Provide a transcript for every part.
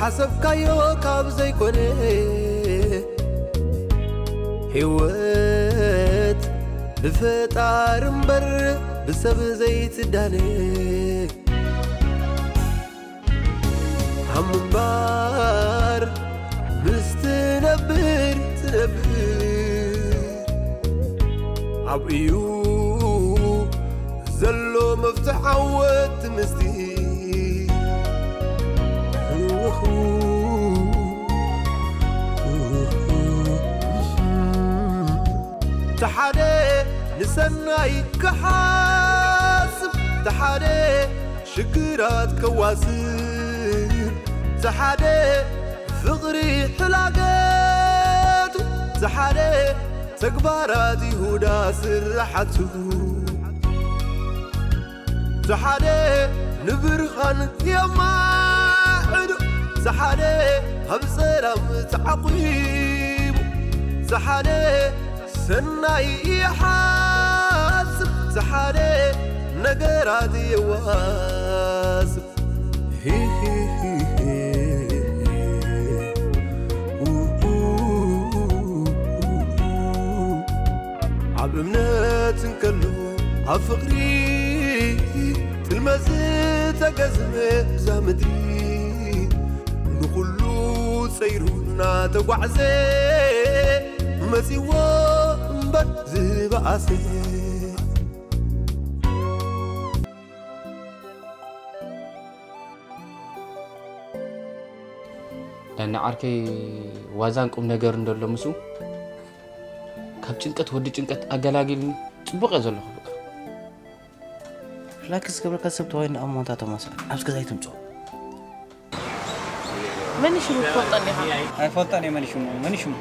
ሓሰብካዮ ካብ ዘይኮነ፣ ህይወት ብፈጣሪ እምበር ብሰብ ዘይትዳነ። ሃም እምበር ምስ ትነብር ትነብር፣ ኣብ እዩ ዘሎ መፍትሕ ዓወት ምስቲ። ተሓደ ንሰናይ ክሓስብ፣ ተሓደ ሽግራት ከዋስብ፣ ተሓደ ፍቕሪ ሕላገቱ፣ ተሓደ ተግባራት ይሁዳ ስራሓቱ። ዝሓደ ንብርሃን የማዕዱ፣ ዝሓደ ኣብ ሰላም ተዓቂቡ፣ ዝሓደ ሰናይ ይሓስብ፣ ዝሓደ ነገራት የዋስብ። ሂሂሂሂ። ኣብ እምነት እንከሎ ኣብ ፍቕሪ ጥልመት ዝተገዝመ እዛ ምድሪ፣ ንኹሉ ጸይሩ እናተጓዕዘ መጺዎ እምበር ዝበኣሰ። ዳኒ ዓርከይ፣ ዋዛን ቁም ነገር እንደሎ ምስኡ ካብ ጭንቀት ወዲ ጭንቀት ኣገላጊልኒ። ጽቡቕ እየ ዘለኹ በቃ። ሪላክስ ዝገብረካ ሰብ ተባሂሉ ንኣብ ማውንታ ቶማስ ኣብዚ ገዛ ኣይትምፅኦ። መን ሽሙ ትፈልጦ እንዲኻ? ኣይፈልጦን እየ መን ሽሙ። መን ሽሙ?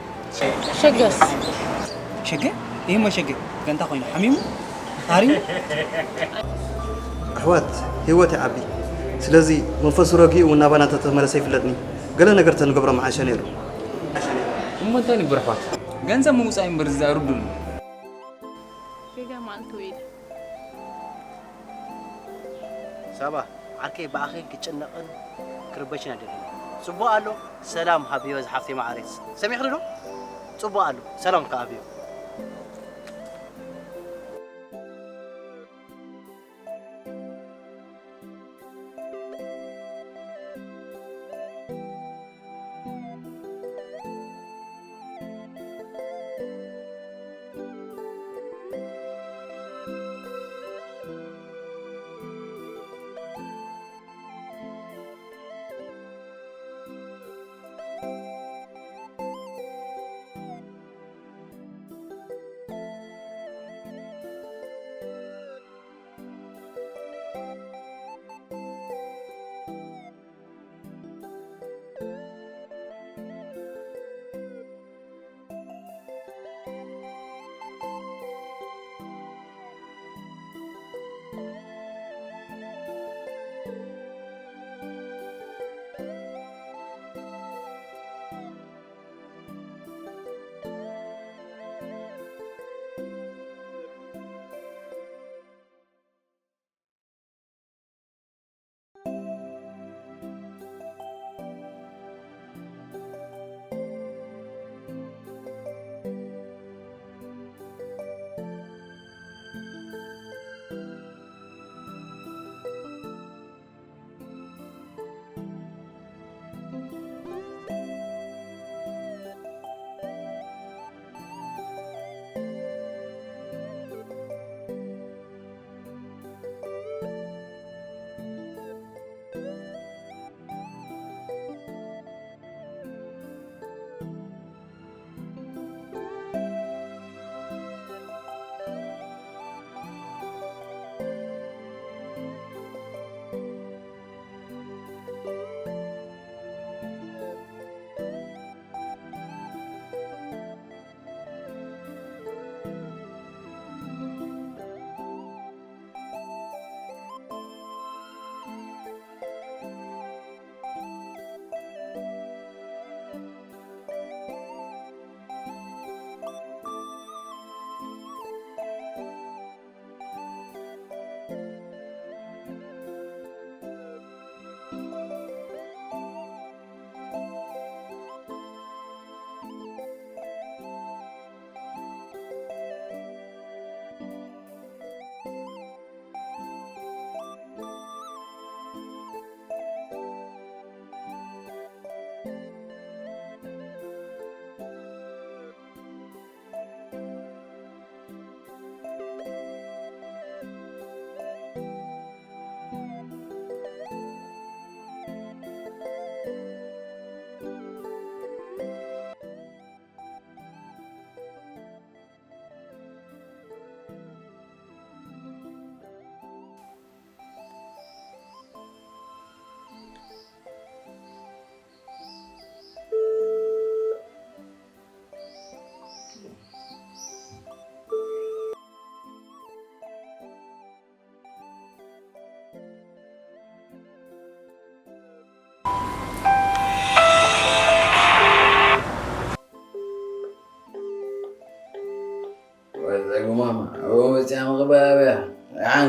ሸገስ? ሸገ? ይህሞ ሸገ ገንታ ኮይኑ ሓሚሙ ታሪሙ። ኣሕዋት ህይወት ይዓቢ። ስለዚ መንፈሱ ረጊኡ እውን ናባና እንተተመለሰ ይፍለጥኒ። ገለ ነገር ተንገብሮ መዓሸ ነይሩ። እሞ እንታይ ንግበር ኣሕዋት? ገንዘብ ምውፃእ እምበር ዝዛርዱን። ሸገ ማልቶ ኢለ ሳባ ዓርከይ ብኣኺ ክጭነቕን ክርበሽን ኣይደልን። ጽቡቕ ኣሎ ሰላም ሃብዮ ዝሓፍተይ መዓረይ። ሰሚዕኽኒ ዶ? ጽቡቕ ኣሎ ሰላም ከኣ ሃብዮ።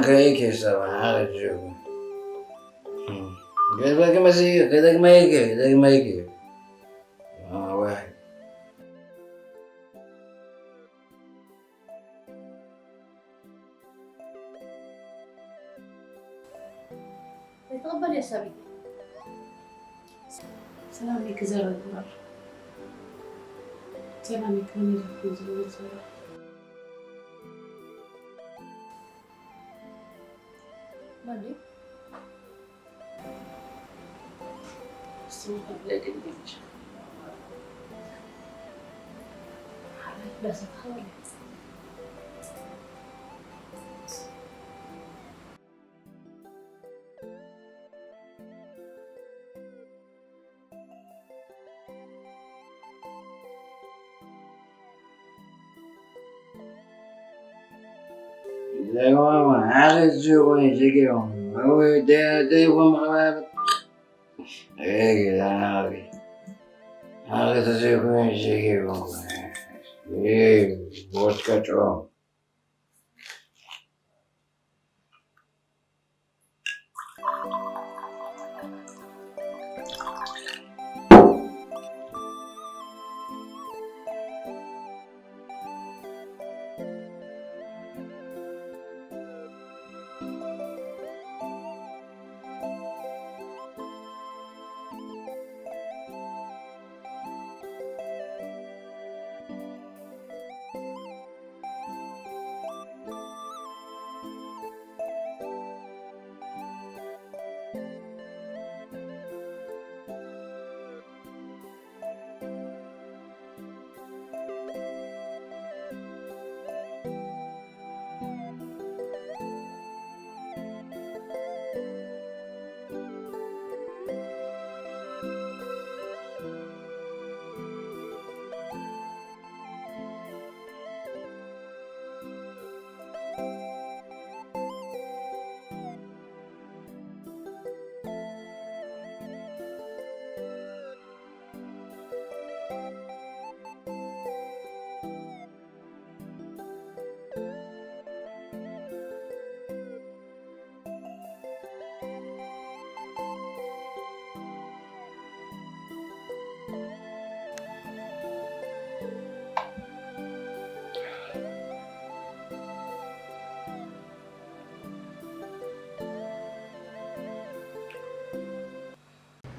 ከይከ ሰባ ሓረጅ ይኹን። ገበክ መሲ፣ ገደግመይክ፣ ገደግመይክ። ኣዋይ። ኣይትቕበል እያ ሳቢት። ሰላም ኢኪ ዘረግባር። ሰላም ኢኪ መን ኢልኪ ዝብል ዘሎ። መን እዩ? እሱ ምኽብለ ድንግልሽ። ሓላል ዳሰ ተኸበለ።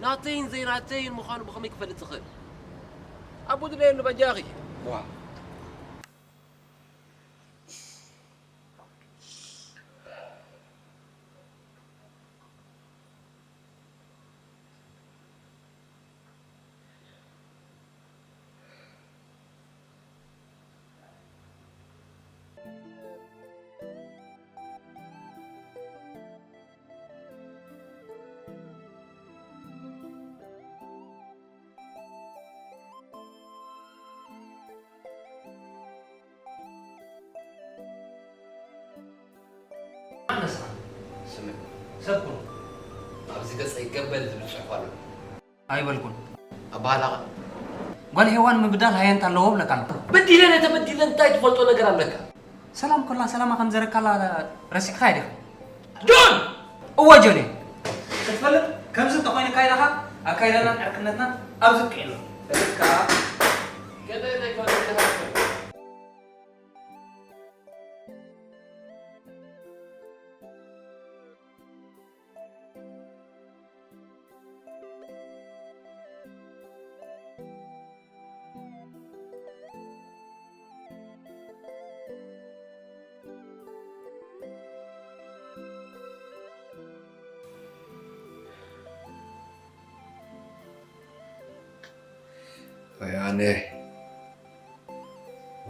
ናተይን ዘይናተይን ምዃኑ ብኸመይ ክፈልጥ ዝኽእል? ኣቦ ድለየሉ በጃኺ። ዋ። ኣነሳ ስምዕ፣ ሰብ ኩን። ኣብዚ ገጸይ ገበል ዝብል ጽሑፍ ኣሎ። ኣይበልኩን። ኣበሃህላኻ? ጓል ሄዋን ምብዳል ሃየንታ ኣለዎ እብለካ ኣለኹ። በዲለን ተበዲለን እንታይ ትፈልጦ ነገር ኣለካ? ሰላም ኮላ ሰላማ ከም ዘረካላ ረሲዕካ ኢኻ ዲኻ? ጆን! እወ ጆን እየ። ክትፈልጥ ከምዚ እንተኾይኑ ካይዳኻ ኣካይዳናን ዕርክነትናን ኣብዚ ብቂዕ ኣሎ። እልካ ገለ ዘይኮነ ወይ ኣነ፣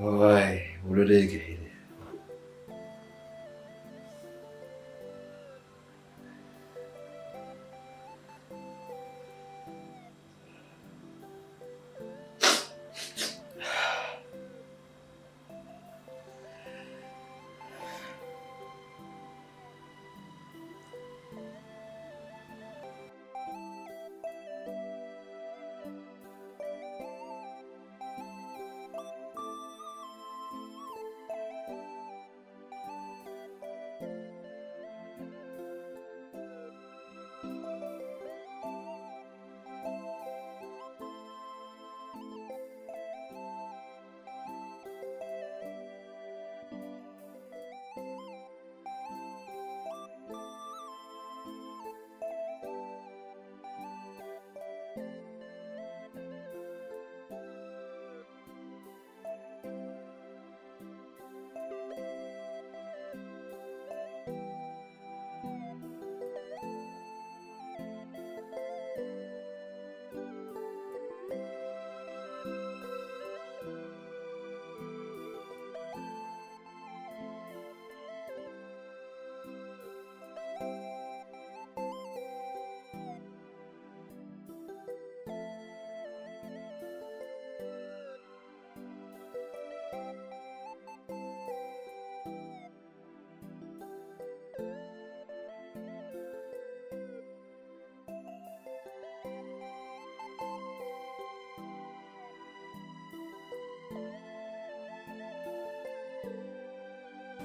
ወይ ውሉደይ ግሒደ።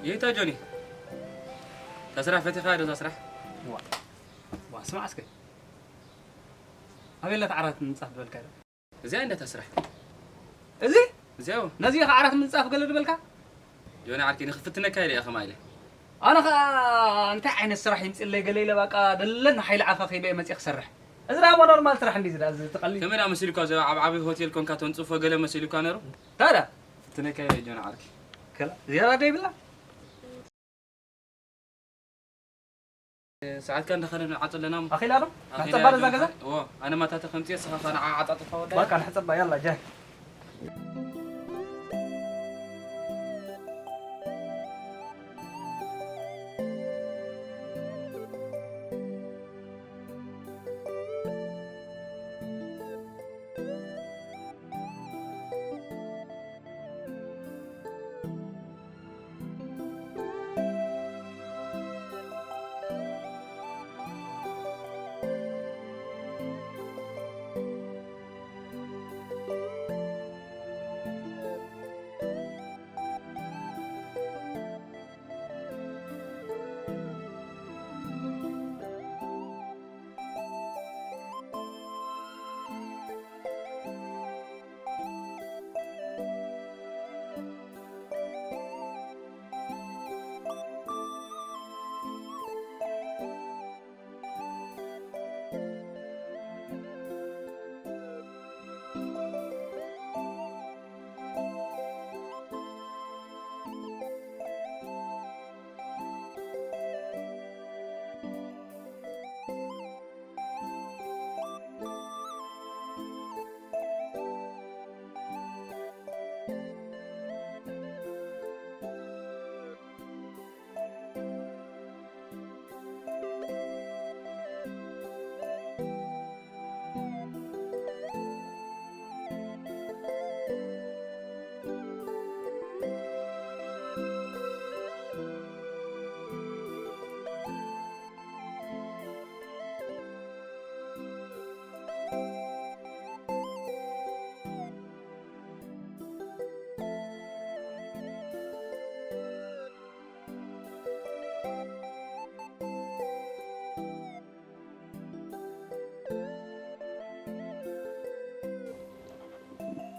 ይታ ጆኒ፣ እታ ስራሕ ፈቲኻ ዶ እዛ ስራሕ? ዋ፣ ዋ፣ ስማዕ እስከ። ኣበይ ኣላ እታ ዓራት ምንጻፍ ዝበልካ ዶ? እዚኣ እንዳ እታ ስራሕ። እዚ? እዚኣ እዎ። ነዚ ኸዓ ዓራት ምንጻፍ ገለ ዝበልካ? ጆኒ ዓርኪ፣ ንኽፍትነካ ኢለ እየ ከምኣ ኢለ። ኣነ ኸዓ እንታይ ዓይነት ስራሕ ይምጽለይ ገለ ኢለ፣ በቃ ደለና ሓይሊ ዓኻ ከይበ መጽእ ክሰርሕ። እዚ ደኣ እሞ ኖርማል ስራሕ እንዲ፣ እዚ ደኣ እዚ ትቐሊ። ከመይ ደኣ መሲሉካ፣ እዚ ኣብ ዓቢ ሆቴል ኮንካ ተንጽፎ ገለ መሲሉካ ነይሩ? ታዲያ? ፍትነካ ኢለ ጆኒ ዓርኪ። ከላ፣ ዝያዳ ዶ ይብላ? ሰዓትካ እንዳኸደ ንዓጾ ኣለና እሞ። ኣኺላ ዶ? ኣኺላ ናሕጸባ ነዛ ጆን ገዛ? እዎ፣ ኣነ ማታተ ከምጽእ፣ ንስኻ ኸኣ ንዓ ዓጻጽፋ ወዳይ። በቃ፣ ንሕጸባ፣ ያላ፣ ጃይ።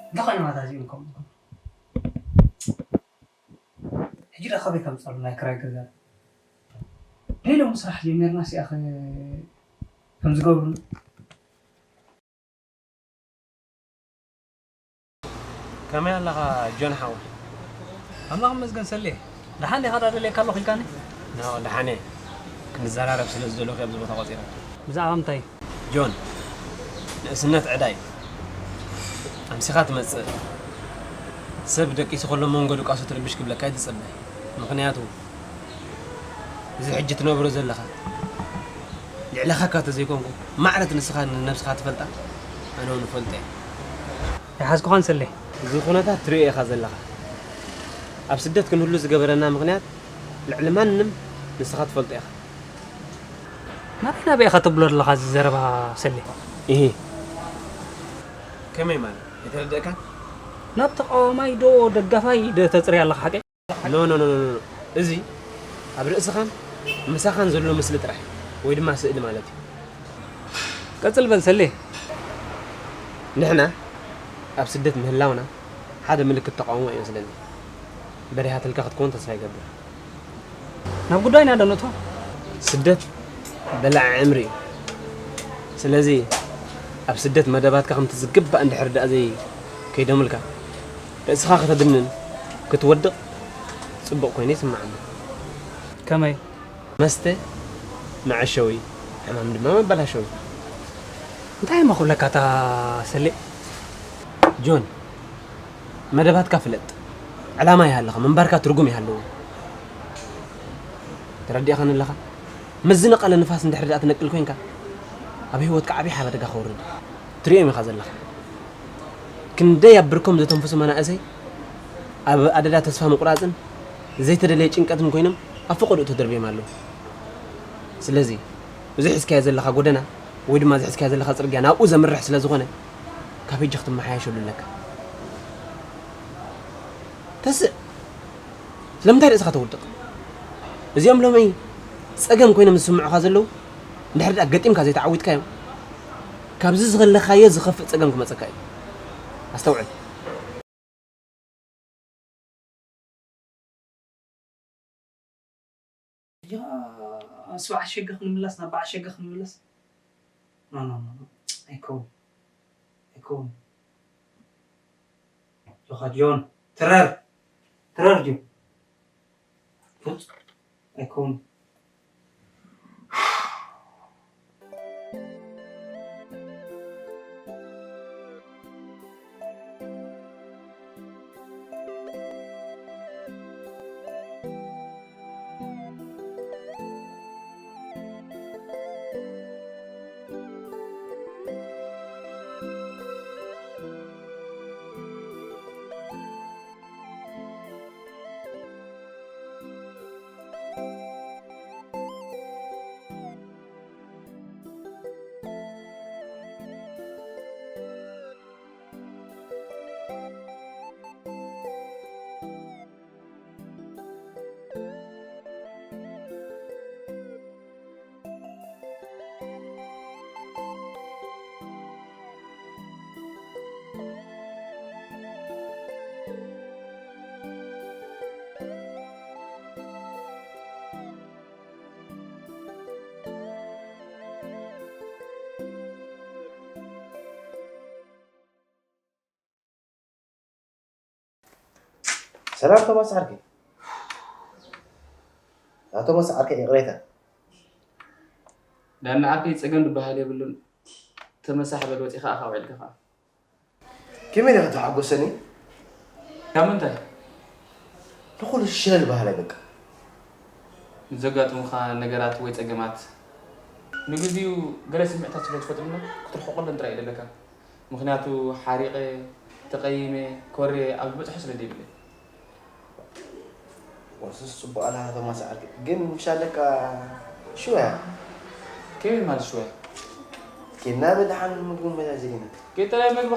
እንታይ ኮይኖም ኣታ እዚኦም ከምኡ? ሕጂ ደኣ ካበይ ከምጻሉ ናይ ክራይ ገዛ? ደይ ሎሚ ስራሕ ጀሚርና ሲኣኸ ከም ዝገብሩና። ከመይ ኣለኻ ጆን ሓወይ? ኣምላኽ ይመስገን ሰሌ። ደሓን ዲኻ? ዳ ደልየካ ኣለኹ ኢልካኒ? ኖ፣ ደሓን እየ። ክንዘራረብ ስለ ዝደለኹ እየ ኣብዚ ቦታ ቆጺረ። ብዛዕባ ምንታይ? ጆን፣ ንእስነት ዕዳ እዩ። ኣምሲኻ ትመጽእ። ሰብ ደቂሱ ከሎ መንጎ ድቃሱ ትርብሽ ክብለካ ኣይትጸበ። ምኽንያቱ፣ እዚ ሕጂ ትነብሮ ዘለኻ፣ ልዕለኻ እኳ ተዘይኮንኩ፣ ማዕረ እቲ ንስኻ ንነብስኻ ትፈልጣ፣ ኣነ እውን እፈልጦ እየ። ኣይሓዝኩኻን ሰሌ። እዚ ኩነታት ትርእዮ ኢኻ ዘለኻ። ኣብ ስደት ክንህሉ ዝገበረና ምኽንያት፣ ልዕሊ ማንም ንስኻ ትፈልጦ ኢኻ። ናበይ ናበይ ኢኻ ተብሎ ኣለኻ እዚ ዘረባ ሰሌ? ኢሂ። ከመይ ማለት? ኣይተረድእካን? ናብ ተቃዋማይ ዶ ደጋፋይ ዶ ተጽሪ ኣለኻ ሓቀይ? ኖ፣ ኖ፣ ኖ፣ ኖ፣ ኖ። እዚ ኣብ ርእስኻን ምሳኻን ዘሎ ምስሊ ጥራሕ፣ ወይ ድማ ስእሊ ማለት እዩ። ቀጽል በል ሰሌ። ንሕና ኣብ ስደት ምህላውና ሓደ ምልክት ተቃውሞ እዩ መስለኒ። በሪሃትልካ ክትከውን ተስፋ ይገብር። ናብ ጉዳይና ዶ ንእቶ? ስደት በላዒ ዕምሪ እዩ። ስለዚ ኣብ ስደት መደባትካ ከምቲ ዝግባእ እንድሕር ደኣ ዘይከይዶምልካ፣ ርእስኻ ከተድንን ክትወድቕ ጽቡቕ ኮይኑ ይስምዓኒ። ከመይ? መስተ መዐሸዊ፣ ሕማም ድማ መበላሸዊ። እንታይ እሞ ክብለካ እታ ሰሌ? ጆን፣ መደባትካ ፍለጥ። ዕላማ ይሃልኻ፣ ምንባርካ ትርጉም ይሃለዎ። ተረዲእኻኒ ኣለኻ? ምስ ዝነቐለ ንፋስ እንድሕር ደኣ ትነቅል ኮይንካ፣ ኣብ ህይወትካ ዓብዪ ሓደጋ ከውርድ ትርእዮም ኢኻ ዘለኻ። ክንደይ ኣብ ብርኮም ዘተንፍሱ መናእሰይ ኣብ ኣደዳ ተስፋ ምቑራጽን ዘይተደለየ ጭንቀትን ኮይኖም ኣብ ፈቐድኡ ተደርብዮም ኣለዉ። ስለዚ፣ እዚ ሒዝካዮ ዘለኻ ጎደና ወይ ድማ እዚ ሒዝካዮ ዘለኻ ጽርግያ ናብኡ ዘምርሕ ስለ ዝኾነ፣ ካብ ሕጂ ክትመሓየሸሉ ኣለካ። ተስእ! ስለምንታይ ርእስኻ ተውድቕ? እዚኦም ሎሚ ጸገም ኮይኖም ዝስምዑኻ ዘለዉ፣ እንድሕር ደኣ ገጢምካ ዘይተዓዊትካዮም፣ ካብዚ ዝኸለኻዮ ዝኸፍእ ጸገም ክመጸካ እዩ። ኣስተውዕል። ያ፣ ኣስባ ዓሸገ ክንምለስ፣ ናብ ዓሸገ ክንምለስ። ኖ፣ ኖ፣ ኖ፣ ኖ። ኣይከውን። ኣይከውን። ጆኻ ጆን፣ ትረር። ትረር ጆን። ኣይከውን። ሰላም ቶማስ ዓርከይ። ኣቶ ቶማስ ዓርከይ፣ ይቕሬታ። ዳና ዓርከይ፣ ጸገም ዝበሃል የብሉን። ተመሳሕ በል፣ ወጺኻ ኣኻ ውዒልካ ኸኣ። ከመይ ኢኻ ተሓጎሰኒ? ካብ ምንታይ? ንኹሉ ሸለል በሃላይ በቃ። ንዘጋጥሙኻ ነገራት ወይ ጸገማት ንግዚኡ ገለ ስምዒታት ስለ ትፈጥሩና ክትርሕቆለን ጥራይ እዩ ዘለካ። ምኽንያቱ ሓሪቐ፣ ተቐይመ፣ ኮርየ ኣብ ዝበጽሖ ስለ ዘይብለይ። ወስስ ጽቡቕ ኣላ ቶማስ ዓርከይ። ግን ምሽ ኣለካ ሽወያ። ከመይ ማለት ሽወያ? ኬድና በደሓን ምግቢ መዛዘሊና። ጌታዬ ምግቢ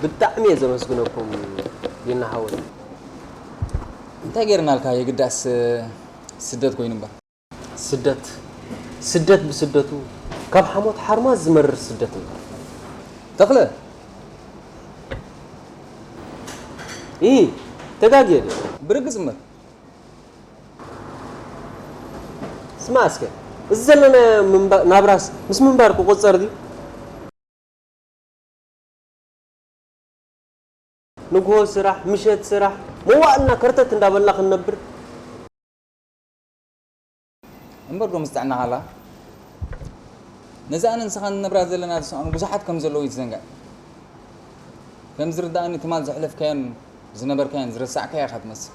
ብጣዕሚ እየ ዘመስግነኩም ዲና ሓወይ። እንታይ ጌርናልካ? የግዳስ ስደት ኮይኑ እምበር። ስደት፣ ስደት ብስደቱ ካብ ሓሞት ሓርማዝ ዝመርር ስደት እምበር። ተኽለ! ኢ፣ ተጋግየ ድየ? ብርግጽ እምበር። ስማዕ እስከ፣ እዚ ዘለናዮ ምንባ-፣ ናብራስ ምስ ምንባር ክቑጸር ድዩ? ንግሆ ስራሕ፣ ምሸት ስራሕ፣ መዋእልና ከርተት እንዳበልና ክንነብር። እምበር ዶ ምስ ጥዕናኻ ኣላ? ነዚ ኣነ ንስኻ ንነብራ ዘለና ዝሰኣኑ ብዙሓት ከም ዘለዉ ይትዘንጋዕ። ከም ዝርድኣኒ ትማል ዘሕለፍካዮን ዝነበርካዮን ዝረሳዕካዮ ኢኻ ትመስል።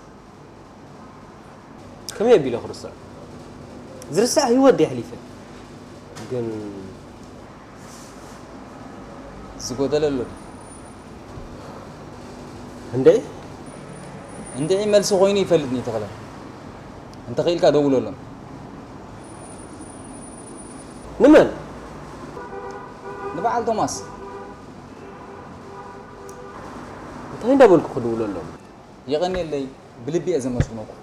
ከመይ ኣቢለ ክርስዕ? ዝርሳዕ ህይወት ድየ ኣሕሊፈ? ግን ዝጎደለ ኣሎ ድዩ? እንድዒ? እንድዒ መልሲ ኮይኑ ይፈልጥኒ ተኽለ። እንተኽኢልካ ደውለሎም። ንመን? ንበዓል ቶማስ። እንታይ እንዳበልኩ ክድውለሎም? የቐንየለይ፣ ብልቢ እየ ዘመስግነኩም።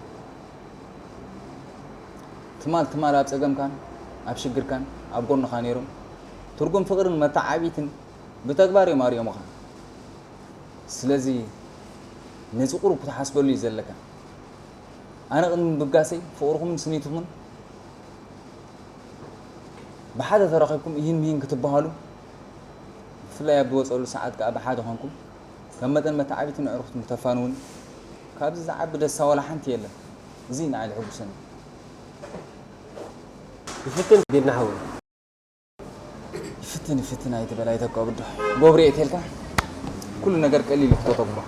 ትማል ትማል ኣብ ጸገምካን ኣብ ሽግርካን ኣብ ጎንኻ ነይሮም፣ ትርጉም ፍቕርን መተዓቢትን ብተግባር እዮም ኣርእዮምኻ። ስለዚ ነዚ ቁሩብ ክትሓስበሉ እዩ ዘለካ። ኣነ ቅድሚ ምብጋሰይ ፍቕርኹምን ስኒትኹምን ብሓደ ተራኺብኩም እሂን ምሂን ክትበሃሉ፣ ብፍላይ ኣብ ዝወጸሉ ሰዓት ከኣ ብሓደ ኾንኩም ከም መጠን መተዓቢትን ኣዕሩኽትን ክተፋንዉኒ፣ ካብዚ ዝዓቢ ደስታ ዋላ ሓንቲ የለን። እዚ እዩ ንዓይ ዘሐጉሰኒ። ይፍትን ዲና ሓወይ። ፍትን ፍትን ኣይትበል፣ ኣይተቋብዶ። ጎብሬ እቴልካ ኩሉ ነገር ቀሊል እዩ ክተተግብሮ።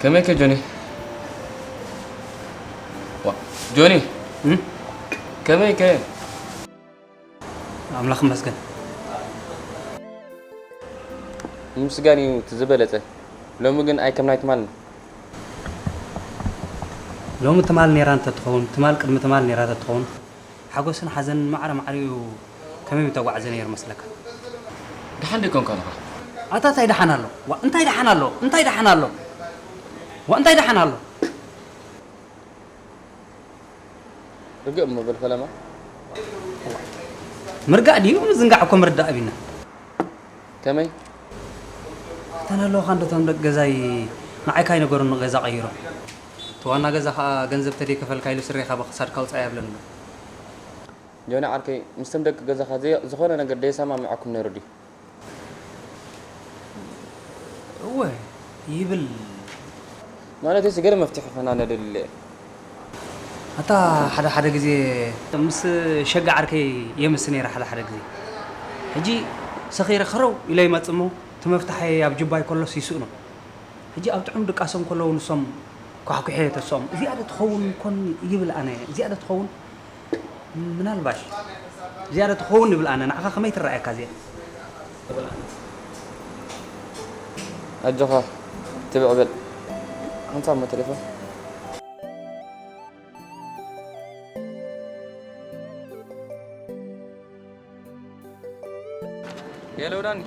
ከመይ ከ ጆኒ? ዋ፣ ጆኒ! እም? ከመይ ከ? ኣምላኽ ይመስገን። ምስጋን እዩ እቲ ዝበለጸ። ሎሚ ግን ኣይ ከም ናይ ትማል። ሎሚ ትማል ነይራ እንተትኸውን፣ ትማል ቅድሚ ትማል ነይራ እንተትኸውን፣ ሓጎስን ሓዘንን ማዕረ ማዕሪኡ ከመይ ምተጓዕዘ ነይሩ መስለካ? ደሓን ደይኮንካ ኣለኻ? ኣታ እንታይ ደሓን ኣሎ? ዋ፣ እንታይ ደሓን ኣሎ? እንታይ ደሓን ኣሎ? ዋ፣ እንታይ ደሓን ኣሎ? ርግእ እሞ በል ፈለማ። ምርጋእ ድዩ ምዝንጋዕ እኮ ምርዳእ ኣቢና። ከመይ? ኣታ ናለኻ እንዶ እቶም ደቂ ገዛይ ንዓይ ካይነገሩኒ ገዛ ቀይሮም። እቲ ዋና ገዛ ኸኣ ገንዘብ ተደይከፈልካ ኢሉ ስሬኻ ብኽሳድካ ውጻእ የብለኒ። ጆኒ ዓርከይ፣ ምስቶም ደቂ ገዛኻ ዘይ-፣ ዝኾነ ነገር ደየሰማምዐኩም ነይሩ ድዩ? እወ ይብል። ማለተይሲ ገለ መፍትሒ ክህበና ነደሊ እየ። ኣታ ሓደ ሓደ ግዜ ምስ ሸጋ ዓርከይ የምስ ነይረ ሓደ ሓደ ግዜ። ሕጂ ሰኺረ ከረው ኢለ ይመጽእ እሞ እቲ መፍትሐይ ኣብ ጅባይ ከሎስ ይስእኖ። ሕጂ ኣብ ጥዑም ድቃሶም ከለዉ ንሶም ኳሕኲሐ ተስኦም። እዚኣ ዶ ትኸውን ኮን ይብል ኣነ። እዚኣ ዶ ትኸውን? ምናልባሽ እዚኣ ዶ ትኸውን ይብል ኣነ። ንዓኻ ከመይ ትረኣየካ እዚኣ? ኣጆኻ ትብዕ በል። ሓንሳብ እሞ ቴሌፎን። ሄሎ ዳኒ።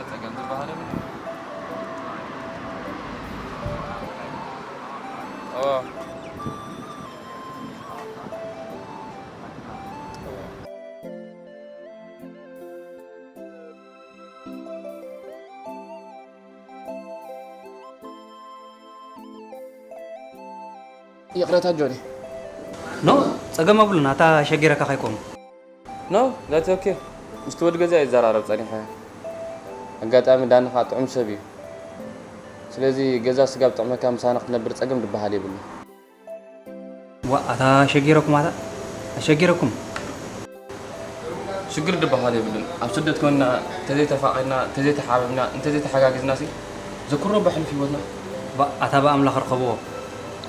ጸገም ዝበሃል የብሉን። ኦ። ይቕረታ ጆኒ። ኖ፣ ጸገም የብሉን፣ ኣታ ሸጊረካ ከይኮኑ። ኖ፣ that's okay። ምስቲ ወዲ ገዛ ይዘራረብ ጸኒሐ። ኣጋጣሚ ዳኒ ኸኣ ጥዑም ሰብ እዩ። ስለዚ ገዛ ስጋብ ጥዕመካ ምሳና ክትነብር ጸገም ዝበሃል የብሉን። ዋ፣ ኣታ ኣሸጊረኩም፣ ኣታ ኣሸጊረኩም። ሽግር ዝበሃል የብሉን። ኣብ ስደት ኮንና እንተዘይተፋቒርና፣ እንተዘይተሓበብና፣ እንተዘይተሓጋጊዝናሲ ዘኩሮ በሕልፍ ህይወትና። ባ-፣ ኣታ ብኣምላኽ ርኸብዎ፣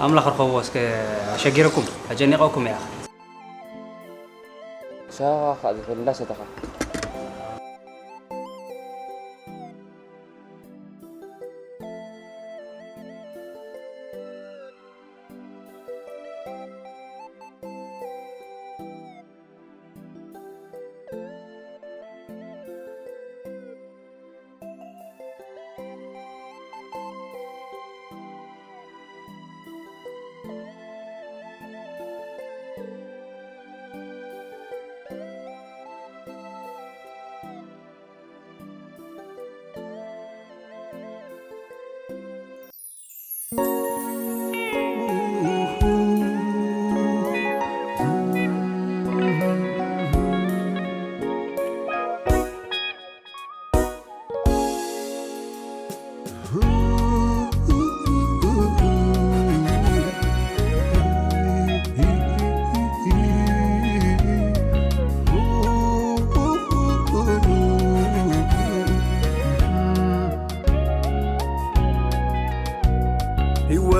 ኣምላኽ ርኸብዎ። እስከ ኣሸጊረኩም፣ ኣጨኒቐኩም እያ። ሻኻ ዝኽእል እንዳሰተኻ።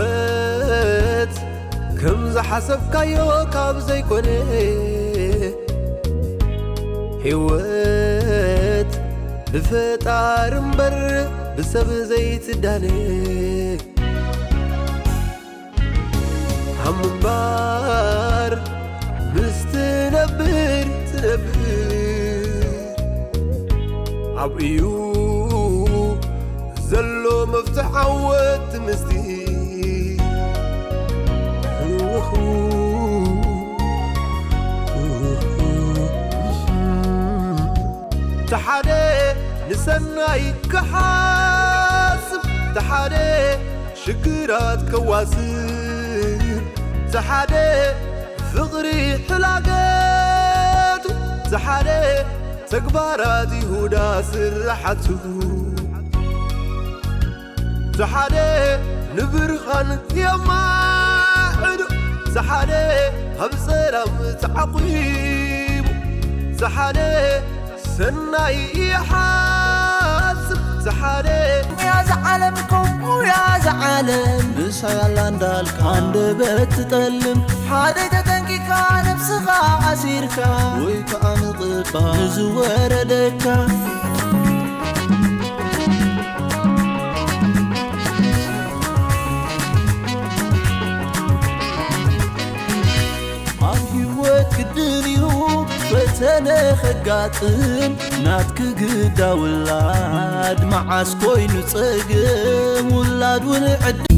ህይወት ከም ዝሓሰብካዮ ካብ ዘይኮነ፣ ህይወት ብፈጣሪ እምበር ብሰብ ዘይትዳነ። ኣብ ምንባር ምስ ትነብር ትነብር፣ ኣብ እዩ ዘሎ መፍትሕ ዓወት ምስቲ። ተሓደ ንሰናይ ክሓስብ፣ ተሓደ ሽግራት ከዋስብ፣ ተሓደ ፍቕሪ ሕላገቱ፣ ተሓደ ተግባራት ይሁዳ ስራሓቱ። ዝሓደ ንብርሃን የማዕዱ፣ ዝሓደ ኣብ ጸላም ተዓቂቡ፣ ዝሓደ ሰናይ ይሓስብ፣ ዝሓደ ያዝ ዓለም ከምኡ ያዝ ዓለም ምሳይ ኣላ እንዳልካ፣ ኣንደበት ትጠልም፣ ሓደ ተጠንቂካ ነብስኻ ኣሲርካ፣ ወይ ከኣ ምቕባል ንዝወረደካ። ኣብ ህይወት ግድን እዩ ፈተነ ከጋጥም፣ ናትኪ ግዳ ውላድ መዓስ ኮይኑ ጸገም፣ ውላድ እውን ዕድል።